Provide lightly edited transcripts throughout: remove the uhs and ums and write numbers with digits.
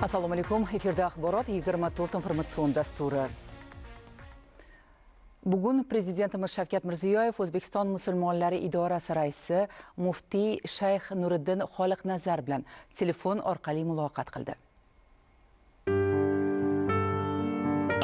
Assalomu alaykum. Efirda axborot 24 informatsion dasturi. Bugun Prezidentimiz Shavkat Mirziyoyev O'zbekiston musulmonlari idorasi raisi muftiy Shayx Nuriddin Xoliqnazar bilan telefon orqali muloqot qildi.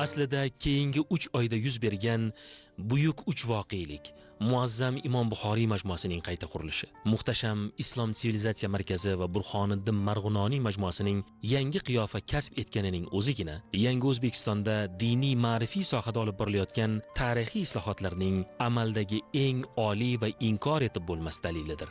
Aslida keyingi 3 oyda yuz bergan buyuk 3 voqelik Muazzam Imom Buxoriy majmuasining qayta qurilishi, muhtasham Islom sivilizatsiya markazi va Burhoniddin Marg'iloniy majmuasining yangi qiyofa kasb etganining o'zigina yangi O'zbekistonda diniy ma'rifiy sohada olib borilayotgan tarixiy islohotlarning amaldagi eng oliy va inkor etib bo'lmas dalilidir.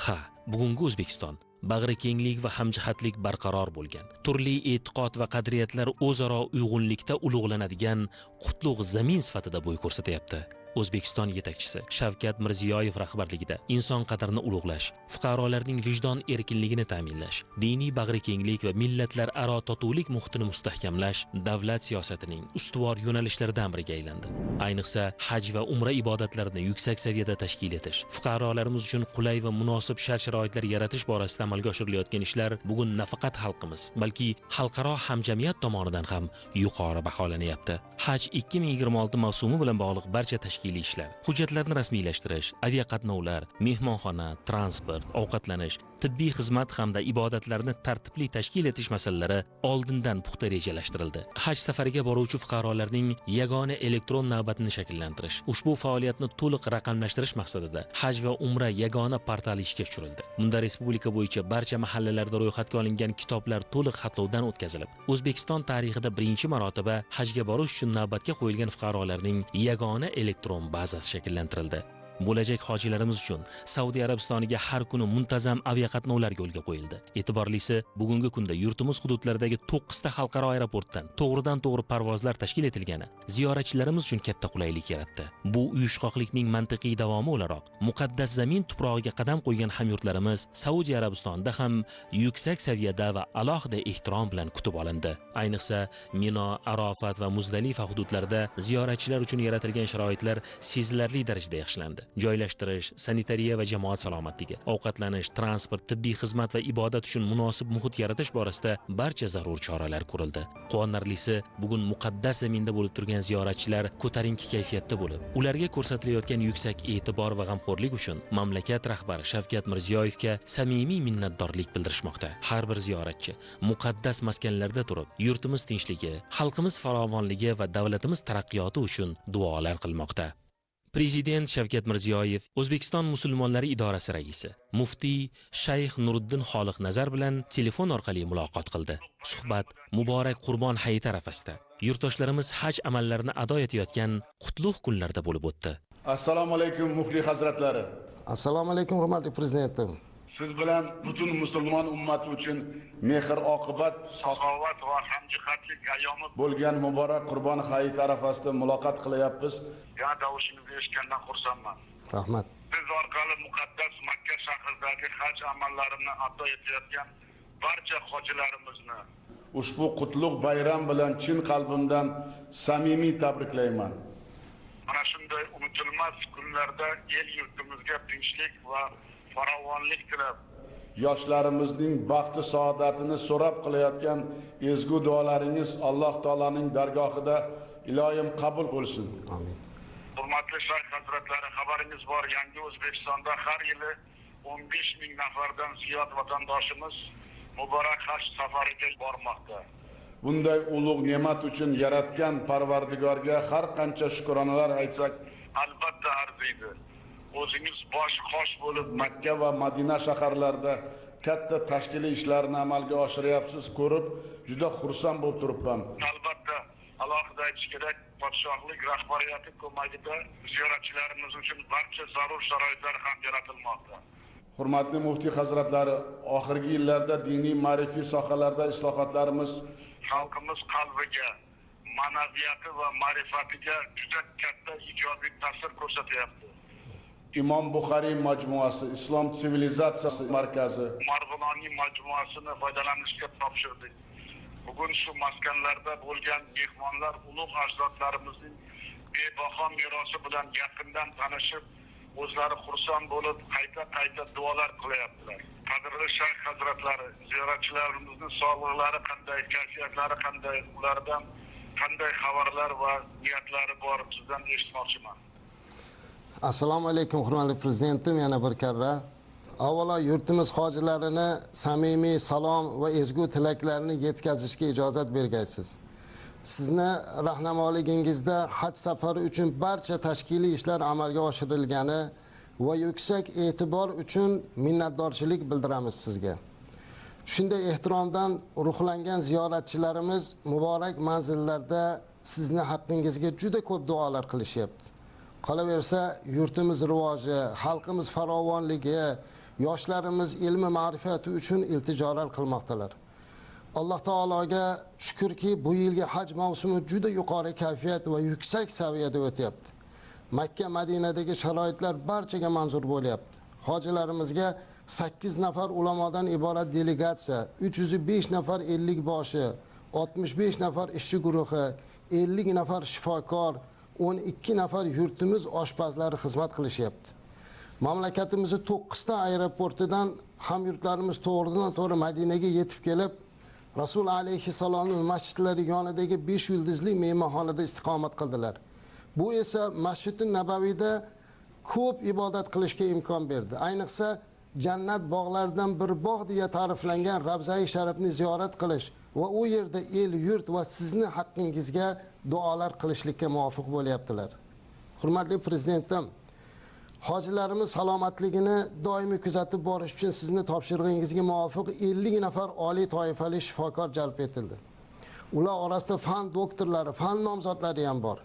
Ha, bugungi O'zbekiston bag'ri kenglik va hamjihatlik barqaror bo'lgan, turli e'tiqod va qadriyatlar o'zaro uyg'unlikda ulug'lanadigan qutlug' zamin sifatida bo'y ko'rsatyapti. O'zbekiston yetakchisi Shavkat Mirziyoyev rahbarligida inson qadrini ulug'lash, fuqarolarning vijdon erkinligini ta'minlash, diniy bag'ri kenglik va millatlararo totuvlik muhitini mustahkamlash davlat siyosatining ustuvor yo'nalishlaridan biriga aylandi. Ayniqsa, haj va umra ibodatlarini yuksak saviyada tashkil etish, fuqarolarimiz uchun qulay va munosib shart-sharoitlar yaratish borasida amalga oshirilayotgan ishlar bugun nafaqat xalqimiz, balki xalqaro hamjamiyat tomonidan ham yuqori baholanyapti. Haj 2026 mavsumi bilan bog'liq barcha tashkil ishlar, hujjatlarni rasmiylashtirish, aviaqatnovlar, mehmonxona, transport, ovqatlanish, tibbiy xizmat hamda ibodatlarni tartibli tashkil etish masalalari oldindan puxta rejalashtirildi. Haj safariga boruvchi fuqarolarning yagona elektron navbatini shakllantirish, ushbu faoliyatni to'liq raqamlashtirish maqsadida Haj va Umra yagona portali ishga tushirildi. Bunda respublika bo'yicha barcha mahallalarda ro'yxatga olingan kitoblar to'liq xatlovdan o'tkazilib, O'zbekiston tarixida birinchi marotaba hajga borish uchun navbatga qo'yilgan fuqarolarning yagona elektron bazasi shakllantirildi. Bo'lajak hojilarimiz uchun Saudiya Arabistoniga har kuni muntazam aviaqatnovlar yo'lga qo'yildi. E'tiborlisi, bugungi kunda yurtimiz hududlaridagi 9 ta xalqaro aeroportdan to'g'ridan-to'g'ri parvozlar tashkil etilgani ziyoratchilarimiz uchun katta qulaylik yaratdi. Bu uyushqoqlikning mantiqiy davomi o'laroq, muqaddas zamin tuprog'iga qadam qo'ygan hamyurtlarimiz Saudiya Arabistonida ham yuksak saviyada va alohida ehtirom bilan kutib olindi. Ayniqsa, Mino, Arofat va Muzdalifa hududlarida ziyoratchilar uchun yaratilgan sharoitlar sezilarli darajada yaxshilandi. Joylashtirish, sanitariya va jamoat salomatligi, ovqatlanish, transport, tibbiy xizmat va ibodat uchun munosib muhit yaratish borasida barcha zarur choralar ko'rildi. Quvonarlisi, bugun muqaddas zaminda bo'lib turgan ziyoratchilar ko'tarinki kayfiyatda bo'lib, ularga ko'rsatilayotgan yuksak e'tibor va g'amxo'rlik uchun mamlakat rahbari Shavkat Mirziyoyevga samimiy minnatdorlik bildirishmoqda. Har bir ziyoratchi muqaddas maskanlarda turib, yurtimiz tinchligi, xalqimiz farovonligi va davlatimiz taraqqiyoti uchun duolar qilmoqda. Prezident Shavkat Mirziyoyev O'zbekiston musulmonlari idorasi raisi muftiy Shayx Nuriddin Xoliqnazar bilan telefon orqali muloqot qildi. Suhbat muborak Qurbon hayiti arafasida yurtdoshlarimiz haj amallarini ado etayotgan qutlug' kunlarda bo'lib o'tdi. Assalomu alaykum muftiy hazratlari. Assalomu alaykum hurmatli prezidentim. Siz bilan butun musulmon ummati uchun mehr oqibat, saxovat va hamjihatlik ayyomi bo'lgan muborak Qurbon hayiti arafasida muloqot qilyapmiz. Ya davushingizni eshitgandan xursandman. Rahmat. Siz orqali muqaddas Makka shahridagi haj amallarini ado etayotgan barcha hojilarimizni ushbu qutlug' bayram bilan chin qalbimdan samimiy tabriklayman. Mana shunday unutilmas kunlarda el yurtimizga tinchlik va farovonlik tilab, yoshlarimizning baxti saodatini so'rab qilayotgan ezgu duolaringiz Alloh taolaning dargohida iloyim qabul bo'lsin. Amin. Hurmatli shayx hazratlari, xabaringiz bor, yangi O'zbekistonda har yili 15 ming nafardan ziyod vatandoshimiz muborak haj safariga bormoqda. Bunday ulug' ne'mat uchun yaratgan Parvardigorga har qancha shukronalar aytsak, albatta arziydi. O'zingiz bosh qosh bo'lib Makka va Madina shaharlarida katta tashkiliy ishlarni amalga oshiryapsiz, ko'rib juda xursand bo'lib turibman. Albatta, alohida aytish kerak, podshohlik rahbariyati ko'magida ziyoratchilarimiz uchun barcha zarur sharoitlar ham yaratilmoqda. Hurmatli muftiy hazratlari, oxirgi yillarda diniy ma'rifiy sohalarda islohotlarimiz xalqimiz qalbiga, ma'naviyati va ma'rifatiga juda katta ijobiy ta'sir ko'rsatyapti. Imom Buxoriy majmuasi, Islom sivilizatsiyasi markazi, Marg'iloniy majmuasini foydalanishga topshirdik. Bugun shu maskanlarda bo'lgan mehmonlar ulug' ajdodlarimizning bebaho merosi bilan yaqindan tanishib, o'zlari xursand bo'lib, qayta-qayta duolar qilyaptilar. Qadrli shayx hazratlari, ziyoratchilarimizning sog'liqlari qanday, kayfiyatlari qanday, ulardan qanday xabarlar va niyatlari bor, sizdan eshitmoqchiman. Assalomu alaykum hurmatli prezidentim, yana bir karra. Avvalo yurtimiz hojilarini samimiy salom va ezgu tilaklarini yetkazishga ijozat bergaysiz. Sizni rahnamoligingizda haj safari uchun barcha tashkiliy ishlar amalga oshirilgani va yuksak e'tibor uchun minnatdorchilik bildiramiz sizga. Shunday ehtiromdan ruhlangan ziyoratchilarimiz muborak manzillarda sizni haqqingizga juda ko'p duolar qilishyapti. Qolaversa, yurtimiz rivoji, xalqimiz farovonligi, yoshlarimiz ilmi ma'rifati uchun iltijolar qilmoqdalar. Alloh taologa shukrki, bu yilgi haj mavsumi juda yuqori kayfiyat va yuksak saviyada o'tyapti. Makka, Madinadagi sharoitlar barchaga manzur bo'lyapti. Hojilarimizga 8 nafar ulamodan iborat delegatsiya, 305 nafar 50 boshi, 65 nafar ishchi guruhi, 50 nafar shifokor, 12 nafar yurtimiz oshpazlari xizmat qilishyapti. Mamlakatimizni 9 ta aeroportidan hamyurtlarimiz to'g'ridan to'g'ri Madinaga yetib kelib, Rasul alayhissalomning masjidlari yonidagi 5 yulduzli mehmonxonada istiqomat qildilar. Bu esa Masjidi Nabaviyda ko'p ibodat qilishga imkon berdi. Ayniqsa jannat bog'laridan bir bog' deya ta'riflangan Ravzai Sharifni ziyorat qilish va u yerda el yurt va sizni haqqingizga duolar qilishlikka muvofiq bo'lyaptilar. Hurmatli prezidentim, hojilarimiz salomatligini doimiy kuzatib borish uchun sizni topshirig'ingizga muvofiq 50 nafar oliy toifali shifokor jalb etildi. Ular orasida fan doktorlari, fan nomzodlari ham bor.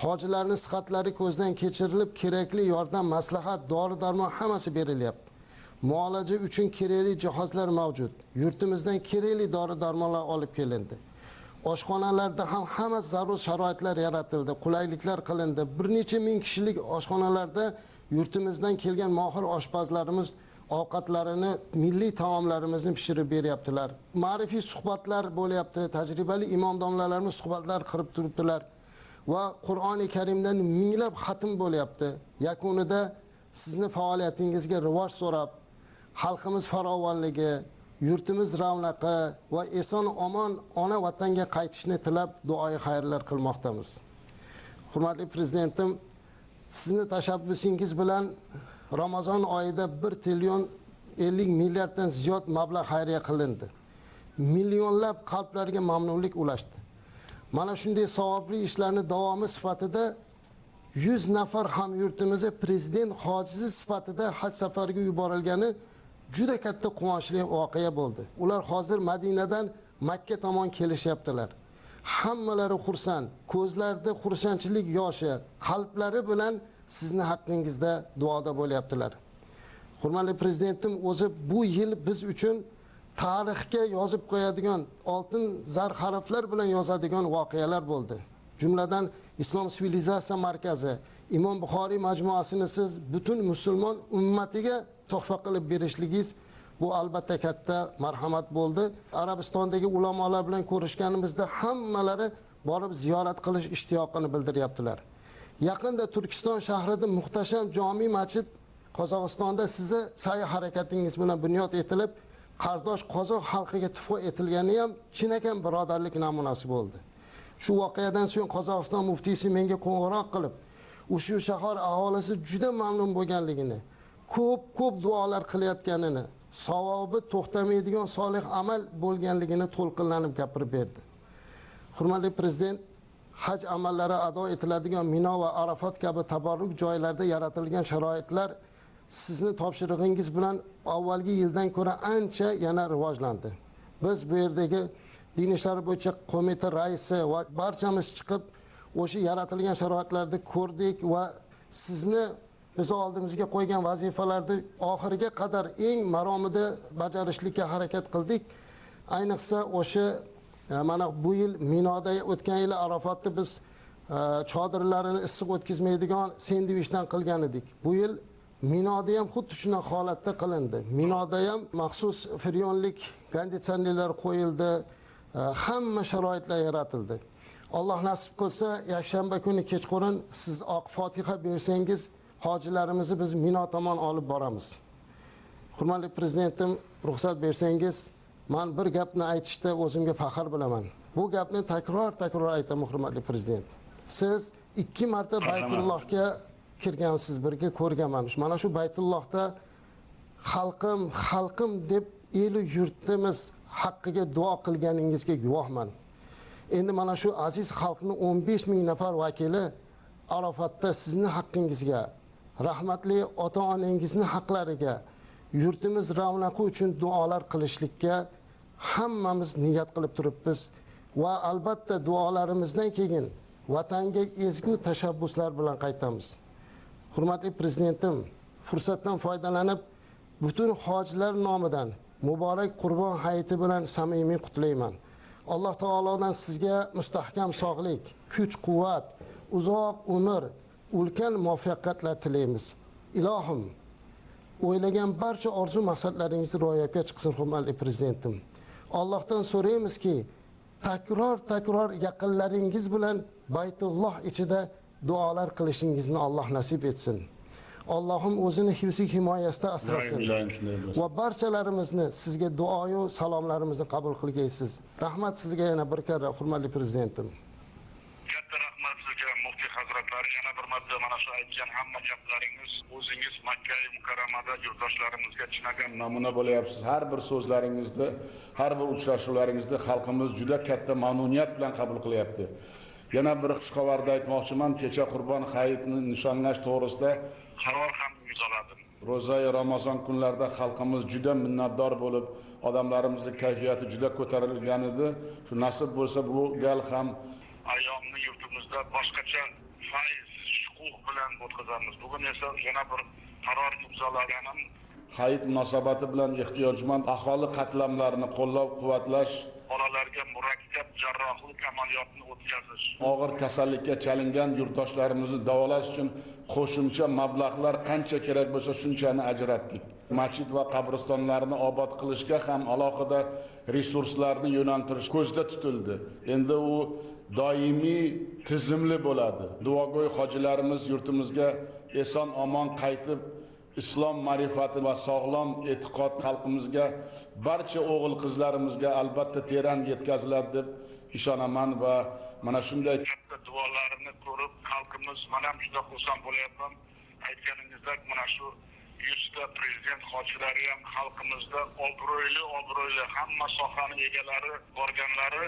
Hojilarning sihatlari ko'zdan kechirilib, kerakli yordam, maslahat, dori-darmon hammasi berilyapti. Muolaja uchun kerakli jihozlar mavjud. Yurtimizdan kerakli dori-darmonlar olib kelindi. Oshxonalarda ham hamma zarur sharoitlar yaratildi, qulayliklar qilindi. Bir necha ming kishilik oshxonalarda yurtimizdan kelgan mohir oshpazlarimiz ovqatlarini, milliy taomlarimizni pishirib beryaptilar. Ma'rifiy suhbatlar bo'lyapti, tajribali imom domlalarimiz suhbatlar qilib turibdilar va Qur'oni Karimdan minglab xatm bo'lyapti. Yakunida sizni faoliyatingizga rivoj so'rab, xalqimiz farovonligi, yurtimiz ravnaqi va eson omon ona vatanga qaytishni tilab duoyi xayrlar qilmoqdamiz. Hurmatli prezidentim, sizni tashabbusingiz bilan Ramazon oyida 1 trillion 50 milliarddan ziyod mablag' xayriya qilindi. Millionlab qalblarga mamnunlik ulashdi. Mana shunday savobli ishlarni davomi sifatida 100 nafar hamyurtimizni prezident hojisi sifatida haj safariga yuborilgani juda katta quvonchli voqea bo'ldi. Ular hozir Madinadan Makka tomon kelishyaptilar. Hammalari xursand, ko'zlarida xursandchilik yoshi, qalblari bilan sizni haqqingizda duoda bo'lyaptilar. Hurmatli prezidentim, o'zi bu yil biz uchun tarixga yozib qo'yadigan, oltin zar harflar bilan yozadigan voqealar bo'ldi. Jumladan Islom sivilizatsiya markazi, Imom Buxoriy majmuasini siz butun musulmon ummatiga tuhfa qilib berishligingiz bu albatta katta marhamat bo'ldi. Arabistondagi ulamolar bilan ko'rishganimizda hammalari borib ziyorat qilish ishtiyoqini bildiryaptilar. Yaqinda Turkiston shahrida muhtasham jami masjid Qozog'istonda sizni sa'y harakatingiz bilan bunyod etilib, qardosh qozoq xalqiga tuhfa etilgani ham chinakam birodarlik namunasi bo'ldi. Shu voqeadan so'ng Qozog'iston muftiysi menga qo'ng'iroq qilib, ushbu shahar aholisi juda mamnun bo'lganligini, ko'p-ko'p duolar qilayotganini, savobi to'xtamaydigan solih amal bo'lganligini to'lqinlanib gapirib berdi. Hurmatli prezident, haj amallari ado etiladigan Mino va Arafat kabi tabarruk joylarda yaratilgan sharoitlar sizni topshirig'ingiz bilan avvalgi yildan ko'ra ancha yana rivojlandi. Biz bu yerdagi din ishlari bo'yicha qo'mita raisi va barchamiz chiqib o'sha yaratilgan sharoitlarni ko'rdik va sizni biz oldimizga qo'ygan vazifalarni oxiriga qadar eng maromida bajarishlikka harakat qildik. Ayniqsa o'sha mana bu yil Minoda o'tgan yili Arafatda biz chodirlarini issiq o'tkazmaydigan sendvichdan qilgan edik. Bu yil Minoda ham xuddi shunaqa holatda qilindi. Minoda ham maxsus freonlik konditsionerlar qo'yildi, hamma sharoitlar yaratildi. Alloh nasib qilsa, yakshanba kuni kechqurun siz oq fotiha bersangiz, hojilarimizni biz Mino tomon olib boramiz. Hurmatli prezidentim, ruxsat bersangiz, men bir gapni aytishda o'zimga faxr bilaman. Bu gapni takror aytaman, hurmatli prezident. Siz 2 marta Baytullohga kirgansiz, birga ko'rganman. Mana shu Baytullohda xalqim, xalqim deb eli yurtimiz haqqiga duo qilganingizga guvohman. Endi mana shu aziz xalqning 15 ming nafar vakili Arafatda sizni haqqingizga, rahmatli ota-onangizning haqlariga, yurtimiz ravnaqi uchun duolar qilishlikka hammamiz niyat qilib turibmiz va albatta duolarimizdan keyin vatanga ezgu tashabbuslar bilan qaytamiz. Hurmatli prezidentim, fursatdan foydalanib butun hojilar nomidan muborak Qurbon hayiti bilan samimiy qutlayman. Alloh taolodan sizga mustahkam sog'lik, kuch-quvvat, uzoq umr, ulkan muvaffaqiyatlar tilaymiz. Ilohim, o'ylagan barcha orzu maqsadlaringizni ro'yobga chiqsin, hurmatli prezidentim. Allohdan so'raymizki, takror yaqinlaringiz bilan Baytulloh ichida duolar qilishingizni Alloh nasib etsin. Allohim o'zini hifzi himoyasida asrasin va barchalarimizni sizga duoyu salomlarimizni qabul qilgaysiz. Rahmat sizga yana bir karra, hurmatli prezidentim. Katta rahmat sizga, muftiy hazratlari. Yana bir marta mana shu aytgan hamma gaplaringiz, o'zingiz Makka Mukarramada yurtdoshlarimizga chinakam namuna bo'lyapsiz. Har bir so'zlaringizda, har bir uchrashuvlaringizda xalqimiz juda katta mamnuniyat bilan qabul qilyapti. Yana bir xushxabarni aytmoqchiman. Kecha Qurbon hayitini nishonlash to'g'risida qaror ham imzoladim. Ro'zai Ramazon kunlarida xalqimiz juda minnatdor bo'lib, odamlarimizning kayfiyati juda ko'tarilgan edi. Shu nasib bo'lsa bu gal ham ayyomni yurtimizda boshqacha fayz, shuquq bilan o'tkazamiz. Bugun esa yana bir qaror imzolaganim hayit munosabati bilan ehtiyojmand aholi qatlamlarini qo'llab-quvvatlash, bolalarga murakkab jarrohlik amaliyotini o'tkazish, og'ir kasallikka chalingan yurtdoshlarimizni davolash uchun qo'shimcha mablag'lar qancha kerak bo'lsa shunchani ajratdik. Masjid va qabristonlarni obod qilishga ham alohida resurslarni yo'naltirish ko'zda tutildi. Endi u doimiy tizimli bo'ladi. Duogo'y hojilarimiz yurtimizga eson omon qaytib, islom ma'rifati va sog'lom e'tiqod xalqimizga, barcha o'g'il qizlarimizga albatta teran yetkaziladi deb ishonaman va mana shunday katta duolarini ko'rib xalqimiz, mana ham juda xursand bo'lyapman. Aytganingizdek, mana shu 100 ta prezident hojilari ham xalqimizda obro'li hamma sohani egalari borganlari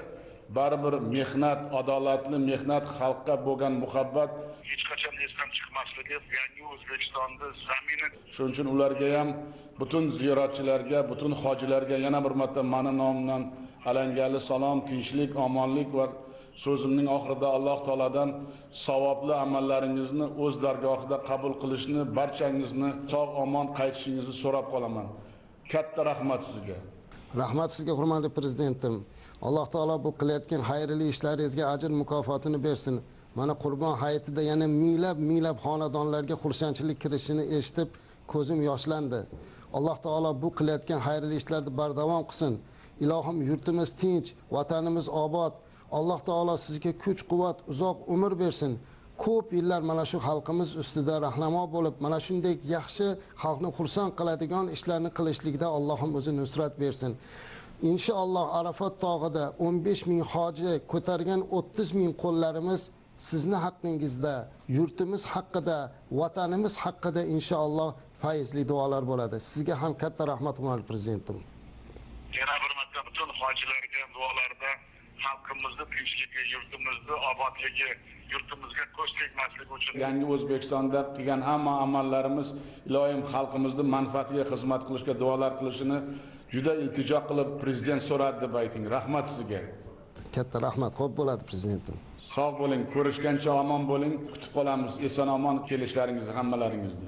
baribir mehnat, adolatli mehnat, xalqqa bo'lgan muhabbat hech qachon esdan chiqmasligi, yangi O'zbekistonda zamini. Shuning uchun ularga ham, butun ziyoratchilarga, butun hojilarga yana bir marta meni nomimdan alangali salom, tinchlik, omonlik va so'zimning oxirida Alloh taoladan savobli amallaringizni o'z dargohida qabul qilishni, barchangizni sog' omon qaytishingizni so'rab qolaman. Katta rahmat sizga. Rahmat sizga, hurmatli prezidentim. Alloh taolo bu qilayotgan xayrli ishlaringizga ajr mukofotini bersin. Mana Qurbon hayitida yana minglab xonadonlarga xursandchilik kirishini eshitib ko'zim yoshlandi. Alloh taolo bu qilayotgan xayrli ishlarni bardavom qilsin. Ilohim, yurtimiz tinch, vatanimiz obod. Alloh taolo sizga kuch-quvvat, uzoq umr bersin. Ko'p yillar mana shu xalqimiz ustida rahnamo bo'lib, mana shunday yaxshi xalqni xursand qiladigan ishlarni qilishlikda Allohim o'zi nusrat bersin. Inshaalloh Arafat tog'ida 15 ming hoji ko'targan 30 ming qo'llarimiz sizni haqqingizda, yurtimiz haqida, vatanimiz haqida inshaalloh fayzli duolar bo'ladi. Sizga ham katta rahmat, hurmatli prezidentim. Yana bir marta butun hojilarga duolarda xalqimizni tinchligi, yurtimizni obodligi, yurtimizga ko'z tegmasligi uchun yangi O'zbekistonda qilgan hamma amallarimiz iloyim xalqimizni manfaatiga xizmat qilishga duolar qilishini juda iltijo qilib prezident so'radi deb ayting. Rahmat sizga. Katta rahmat. Xo'p bo'ladi, prezidentim. Sog' bo'ling, ko'rishgancha omon bo'ling. Kutib qolamiz eson omon kelishlaringizni hammalaringizni.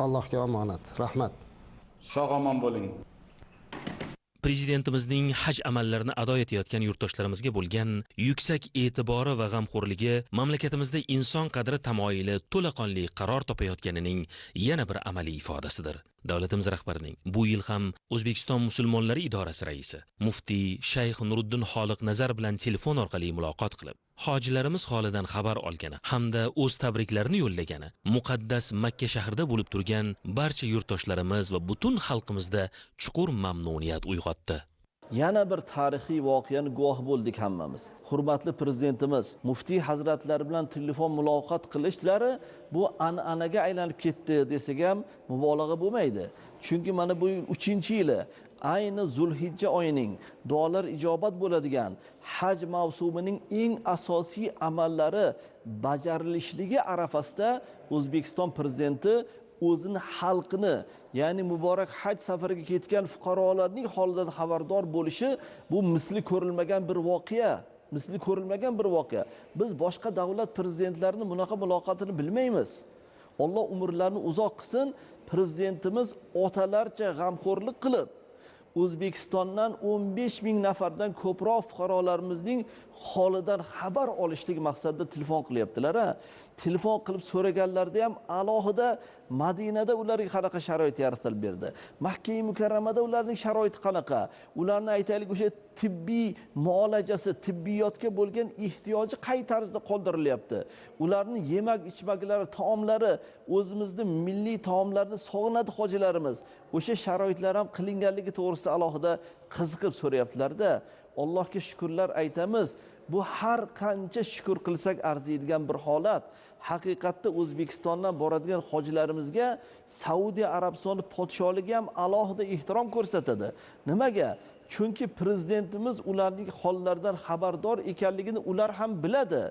Allohga omonat. Rahmat. Sog' omon bo'ling. Prezidentimizning haj amallarini ado etayotgan yurtdoshlarimizga bo'lgan yuksak e'tibori va g'amxo'rligi mamlakatimizda inson qadri tamoyili to'laqonli qaror topayotganining yana bir amaliy ifodasidir. Davlatimiz rahbarining bu yil ham O'zbekiston musulmonlari idorasi raisi muftiy Shayx Nuriddin Xoliqnazar bilan telefon orqali muloqot qilib, hojilarimiz holidan xabar olgani hamda o'z tabriklarini yo'llagani muqaddas Makka shahrida bo'lib turgan barcha yurtdoshlarimiz va butun xalqimizda chuqur mamnuniyat uyg'otdi. Yana bir tarixiy voqeani guvoh bo'ldik hammamiz. Hurmatli prezidentimiz muftiy hazratlari bilan telefon muloqot qilishlari bu an'anaga aylanib ketdi desak ham mubolag'a bo'lmaydi. Chunki mana bu 3-yili ayni Zulhijja oyining duolar ijobat bo'ladigan haj mavsumining eng asosiy amallari bajarilishligi arafasida O'zbekiston prezidenti o'zini xalqini, ya'ni muborak haj safariga ketgan fuqarolarning holidan xabardor bo'lishi bu misli ko'rilmagan bir voqea, misli ko'rilmagan bir voqea. Biz boshqa davlat prezidentlarining bunaqa muloqotini bilmaymiz. Alloh umrlarini uzoq qilsin, prezidentimiz otalarcha g'amxo'rlik qilib O'zbekistondan 15 ming nafardan ko'proq fuqarolarimizning holidan xabar olishlik maqsadida telefon qilyaptilar. Telefon qilib so'raganlarda ham alohida Madinada ularga qanaqa sharoit yaratilib berdi, Makka mukarramada ularning sharoiti qanaqa, ularni aytaylik o'sha tibbiy muolajasi, tibbiyotga bo'lgan ehtiyoji qay tarzda qoldirilyapti, ularning yemak ichmaklari, taomlari, o'zimizni milliy taomlarni sog'inadi hojilarimiz, o'sha sharoitlar ham qilinganligi to'g'risida alohida qiziqib so'rayaptilar-da. Allohga shukrlar aytamiz. Bu har qancha shukr qilsak arziydigan bir holat. Haqiqatda O'zbekistondan boradigan hojilarimizga Saudiya Arabistoni podshohligi ham alohida ehtirom ko'rsatadi. Nimaga? Chunki prezidentimiz ularning hollaridan xabardor ekanligini ular ham biladi.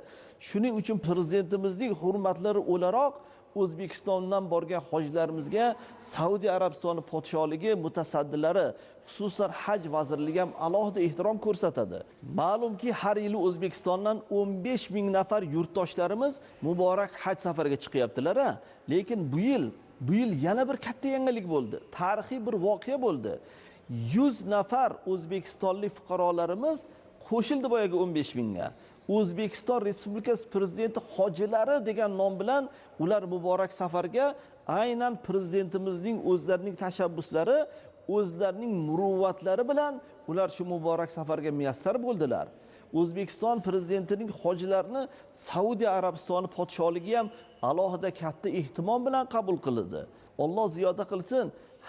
Shuning uchun prezidentimizning hurmatlari o'laroq O'zbekistondan borgan hojilarimizga Saudiya Arabistoni podshohligi mutasaddilari, xususan Haj vazirligi ham alohida ehtirom ko'rsatadi. Ma'lumki, har yili O'zbekistondan 15 ming nafar yurtdoshlarimiz muborak haj safariga chiqyaptilar. Lekin bu yil yana bir katta yangilik bo'ldi. Tarixiy bir voqea bo'ldi. 100 nafar o'zbekistonlik fuqarolarimiz qo'shildi boyagi 15 mingga. O'zbekiston Respublikasi prezidenti hojilari degan nom bilan ular muborak safarga aynan prezidentimizning o'zlarining tashabbuslari, o'zlarining muruvvatlari bilan ular shu muborak safarga muyassar bo'ldilar. O'zbekiston prezidentining hojilarini Saudiya Arabistoni podshohligi ham alohida katta ehtimom bilan qabul qildi. Alloh ziyoda qilsin,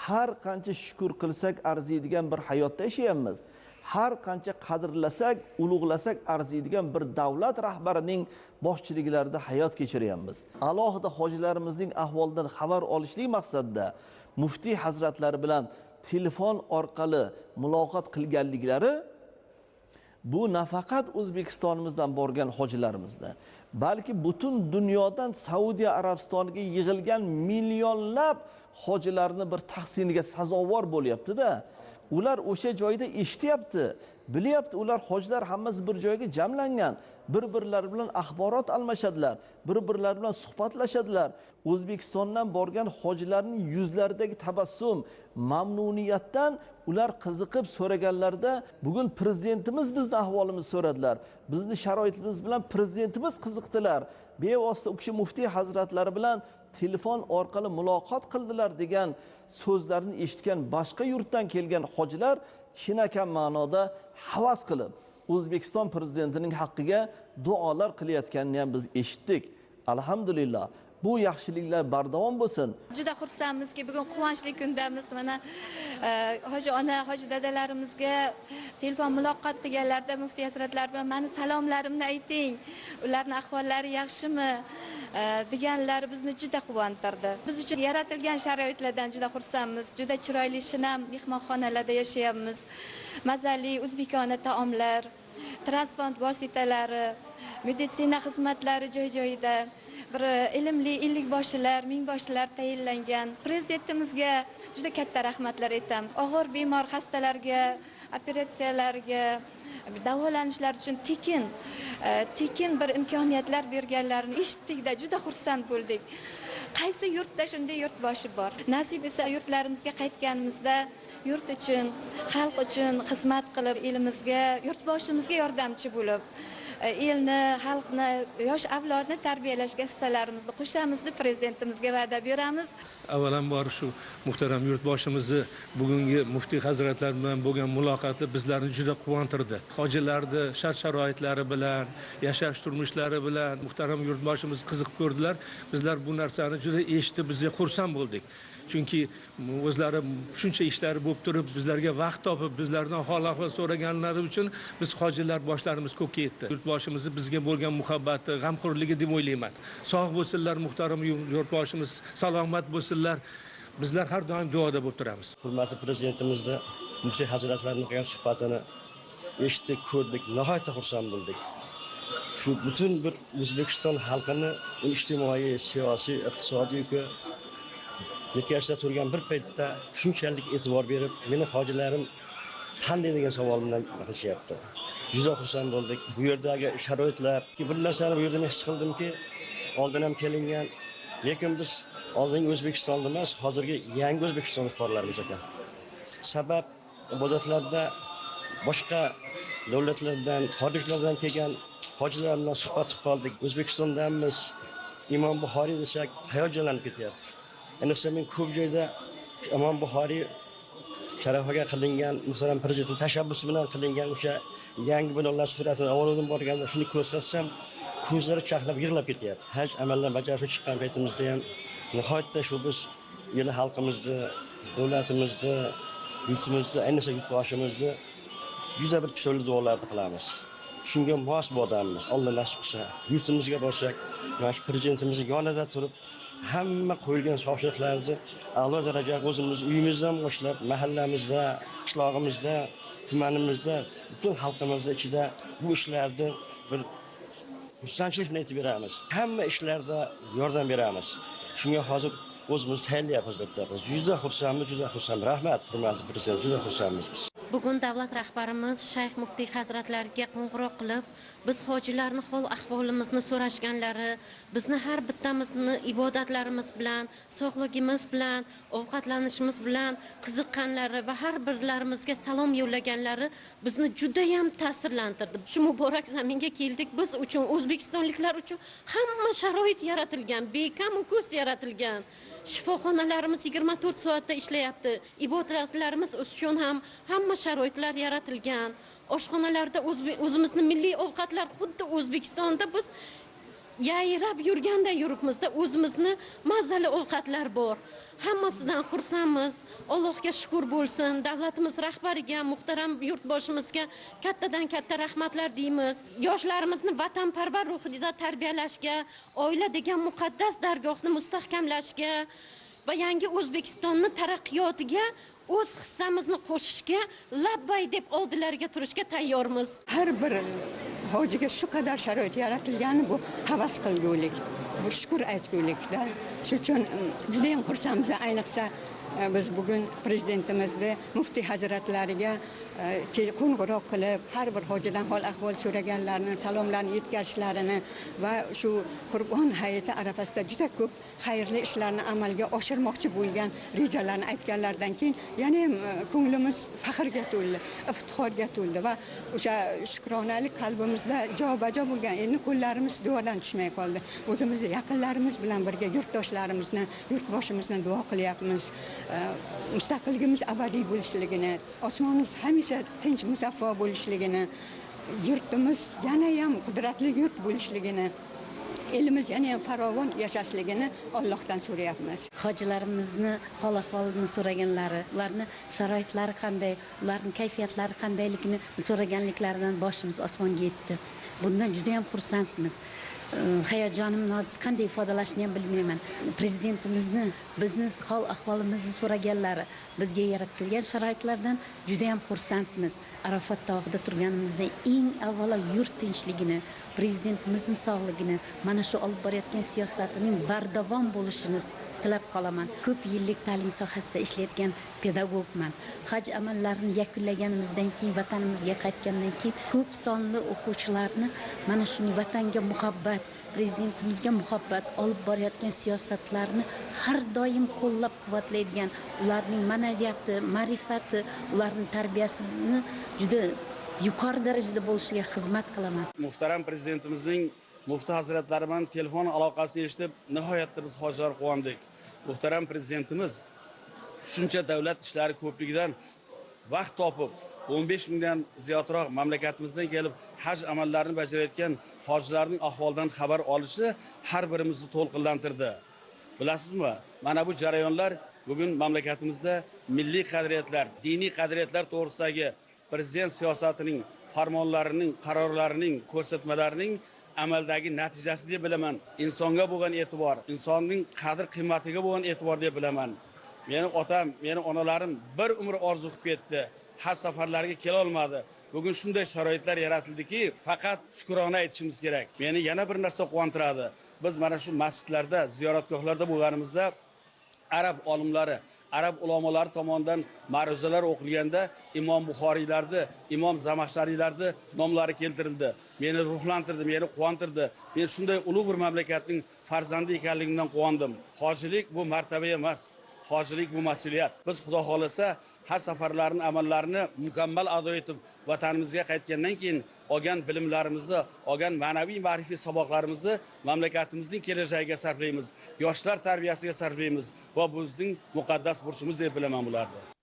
har qancha shukr qilsak arziydigan bir hayotda yashayapmiz. Har qancha qadrlasak, ulug'lasak arziydigan bir davlat rahbarining boshchiliklarida hayot kechiryapmiz. Alohida hojilarimizning ahvolidan xabar olishlik maqsadida muftiy hazratlari bilan telefon orqali muloqot qilganliklari bu nafaqat O'zbekistonimizdan borgan hojilarimizni, balki butun dunyodan Saudiya Arabistoniga yig'ilgan millionlab hojilarni bir tahsiniga sazovor bo'lyapti-da. Ular o'sha joyda eshityapti, bilyapti, ular hojilar hammasi bir joyga jamlangan, bir-birlari bilan axborot almashadilar, bir-birlari bilan suhbatlashadilar. O'zbekistondan borgan hojilarning yuzlaridagi tabassum, mamnuniyatdan ular qiziqib so'raganlarida bugun prezidentimiz bizni ahvolimizni so'radilar, bizni sharoitimiz bilan prezidentimiz qiziqdilar, bevosita u kishi muftiy hazratlari bilan telefon orqali muloqot qildilar degan so'zlarni eshitgan boshqa yurtdan kelgan hojilar chinakam ma'noda havas qilib O'zbekiston prezidentining haqqiga duolar qilayotganini ham biz eshitdik. Alhamdulillah. Bu yaxshiliklar bardavom bo'lsin. Juda xursandmizki, bugun quvonchli kundamiz. Mana hoji ona, hoji dadalarimizga telefon muloqot qilganlarda muftiy hazratlari bilan meni salomlarimni ayting, ularning ahvollari yaxshimi deganlari bizni juda quvontirdi. Biz uchun yaratilgan sharoitlardan juda xursandmiz. Juda chiroyli shinam mehmonxonalarda yashayapmiz. Mazali o'zbekona taomlar, transport vositalari, meditsina xizmatlari joy-joyida. Bir ilmli ellikboshilar, mingboshilar tayinlangan. Prezidentimizga juda katta rahmatlar aytamiz. Og'ir bemor xastalarga, operatsiyalarga, davolanishlar uchun tekin bir imkoniyatlar berganlarini eshitdikda juda xursand bo'ldik. Qaysi yurtda shunday yurtboshi bor. Nasib etsa yurtlarimizga qaytganimizda yurt uchun, xalq uchun xizmat qilib, elimizga, yurtboshimizga yordamchi bo'lib, elni, xalqni, yosh avlodni tarbiyalashga hissalarimizni qo'shamiz deb prezidentimizga va'da beramiz. Avvalambor shu muhtaram yurtboshimizni bugungi muftiy hazratlari bilan bo'lgan muloqoti bizlarni juda quvontirdi. Hojilarni shart-sharoitlari bilan, yashash turmushlari bilan muhtaram yurtboshimiz qiziqib ko'rdilar. Bizlar bu narsani juda eshitib, bizga xursand bo'ldik. Chunki o'zlari shuncha ishlari bo'lib turib, bizlarga vaqt topib, bizlardan hol ahvol so'raganlari uchun biz hojilar boshlarimiz ko'kka yetdi. Yurtboshimizni bizga bo'lgan muhabbati, g'amxo'rligi deb o'ylayman. Sog' bo'lsinlar muhtaram yurtboshimiz, salomat bo'lsinlar. Bizlar har doim duoda bo'lib turamiz. Hurmatli prezidentimizni muftiy hazratlarining qilgan suhbatini eshitdik, ko'rdik, nihoyatda xursand bo'ldik. Shu butun bir O'zbekiston xalqini ijtimoiy, siyosiy, iqtisodiy yelkasida turgan bir paytda shunchalik e'tibor berib, meni hojilarim qanday degan savol bilan qilishyapti. Juda xursand bo'ldik. Bu yerdagi sharoitlar, bir narsani bu yerda men his qildimki, oldin ham kelingan, lekin biz oldingi O'zbekistonda emas, hozirgi yangi O'zbekiston fuqarolarimiz ekan. Sabab ibodatlarda boshqa davlatlardan, xorijlardan kelgan hojilar bilan suhbat qilib qoldik. O'zbekistondanmiz, Imom Buxoriy desak, hayajonlanib ketyapti. Ayniqsa men ko'p joyda Imom Buxoriy sharafiga qilingan, masalan, prezidentning tashabbusi bilan qilingan o'sha yangi binolar suratini avvaldan borganda shuni ko'rsatsam, ko'zlari chaqnab yig'lab ketyapti. Haj amaldan bajarib chiqqan paytimizda ham nihoyatda shu biz yili xalqimizni, davlatimizni, yurtimizni, ayniqsa yurtboshimizni juda bir chiroyli duolarni qilamiz. Shunga mos bu odammiz. Alloh nasib qilsa, yurtimizga borsak, mana shu prezidentimizni yonida turib, hamma qo'yilgan topshiriqlarni a'lo darajada o'zimiz uyimizdan boshlab, mahallamizda, qishlog'imizda, tumanimizda, butun xalqimizni ichida bu ishlarni bir xursandchilik bilan aytib beramiz. Hamma ishlarda yordam beramiz. Shunga hozir o'zimiz tayyorlayapmiz bitta. Juda xursandmiz, juda xursand. Rahmat, hurmatli prezident, juda xursandmiz biz. Bugun davlat rahbarimiz Shayx Muftiy hazratlariga qo'ng'iroq qilib, biz hojilarning hol ahvolimizni so'rashganlari, bizni har bittamizni ibodatlarimiz bilan, sog'ligimiz bilan, ovqatlanishimiz bilan qiziqqanlari va har birlarimizga salom yo'llaganlari bizni juda ham ta'sirlantirdi. Shu muborak zaminga keldik. Biz uchun, o'zbekistonliklar uchun hamma sharoit yaratilgan, bekamu ko'z yaratilgan. Shifoxonalarimiz 24 soatda ishlayapti. Ibodatlarimiz uchun ham hamma sharoitlar yaratilgan. Oshxonalarda o'zimizni milliy ovqatlar, xuddi O'zbekistonda biz yayrab yurganda yuribmizda, o'zimizni mazali ovqatlar bor. Hammasidan xursandmiz. Allohga shukr bo'lsin. Davlatimiz rahbariga, muhtaram yurtboshimizga kattadan katta rahmatlar deymiz. Yoshlarimizni vatanparvar ruhida tarbiyalashga, oila degan muqaddas dargohni mustahkamlashga va yangi O'zbekistonni taraqqiyotiga o'z hissamizni qo'shishga labbay deb oldilariga turishga tayyormiz. Har bir hojiga shu qadar sharoit yaratilgani bu havas qilgulik, bu shukur aytgulikda. Shuning uchun juda ham xursandmiz. Ayniqsa biz bugun prezidentimizni muftiy hazratlariga qo'ng'iroq qilib, har bir hojidan hol ahvol so'raganlarini, salomlarni yetkazishlarini va shu Qurbon hayiti arafasida juda ko'p xayrli ishlarni amalga oshirmoqchi bo'lgan rejalarni aytganlaridan keyin yana ham ko'nglimiz faxrga to'ldi, iftixorga to'ldi va o'sha shukronalik qalbimizda jobajo bo'lgan. Endi qo'llarimiz duodan tushmay qoldi. O'zimizni yaqinlarimiz bilan birga yurtdoshlarimizni, yurtboshimizni duo qilyapmiz. Mustaqilligimiz abadiy bo'lishligini, osmonimiz hamisha tinch, musaffo bo'lishligini, yurtimiz yana ham qudratli yurt bo'lishligini, elimiz yana ham farovon yashashligini Allohdan so'rayapmiz. Hojilarimizni hol ahvolini so'raganlari, ularni sharoitlari qanday, ularning kayfiyatlari qandayligini so'raganliklaridan boshimiz osmonga yetdi. Bundan juda ham xursandmiz. Hayajonimni hozir qanday ifodalashni ham bilmayman. Prezidentimizni bizni hol ahvolimizni so'raganlari, bizga yaratilgan sharoitlardan juda ham xursandmiz. Arafat tog'ida turganimizda eng avvalo yurt tinchligini, prezidentimizning sog'ligini, mana shu olib borayotgan siyosatining bardavom bo'lishini tilab qolaman. Ko'p yillik ta'lim sohasida ishlayotgan pedagogman. Haj amallarini yakunlaganimizdan keyin vatanimizga qaytgandan keyin ko'p sonli o'quvchilarni mana shuni vatanga muhabbat, prezidentimizga muhabbat, olib borayotgan siyosatlarni har doim qo'llab-quvvatlaydigan, ularning ma'naviyati, ma'rifati, ularning tarbiyasini juda yuqori darajada bo'lishiga xizmat qilaman. Muhtaram prezidentimizning mufti hazratlari bilan telefon aloqasini eshitib, nihoyatda biz hojilar quvondik. Muhtaram prezidentimiz shuncha davlat ishlari ko'pligidan vaqt topib 15 mingdan ziyodroq mamlakatimizdan kelib haj amallarini bajarayotgan hojilarning ahvolidan xabar olishi har birimizni to'lqinlantirdi. Bilasizmi, mana bu jarayonlar bugun mamlakatimizda milliy qadriyatlar, diniy qadriyatlar to'g'risidagi prezident siyosatining, farmonlarining, qarorlarining, ko'rsatmalarining amaldagi natijasi deb bilaman. Insonga bo'lgan e'tibor, insonning qadr-qimmatiga bo'lgan e'tibor deb bilaman. Meni otam, meni onalarim bir umr orzu qilib ketdi. Haj safarlariga kela olmadi. Bugun shunday sharoitlar yaratildiki, faqat shukrona aytishimiz kerak. Meni yana bir narsa quvontiradi. Biz mana shu masjidlarda, ziyoratgohlarda bo'lganimizda arab olimlari, arab ulamolari tomonidan ma'ruzalar o'qilganda Imom Buxoriylarni, Imom Zamaxshariylarni nomlari keltirildi. Meni ruhlantirdi, meni quvontirdi. Men shunday ulug' bir mamlakatning farzandi ekanligimdan quvondim. Hojilik bu martaba emas, hojilik bu mas'uliyat. Biz Xudo xolasa haj safarlarini, amallarini mukammal ado etib vatanimizga qaytgandan keyin olgan bilimlarimizni, olgan ma'naviy ma'rifiy saboqlarimizni mamlakatimizning kelajagiga sarflaymiz, yoshlar tarbiyasiga sarflaymiz va bu bizning muqaddas burchimiz deb bilaman bularni.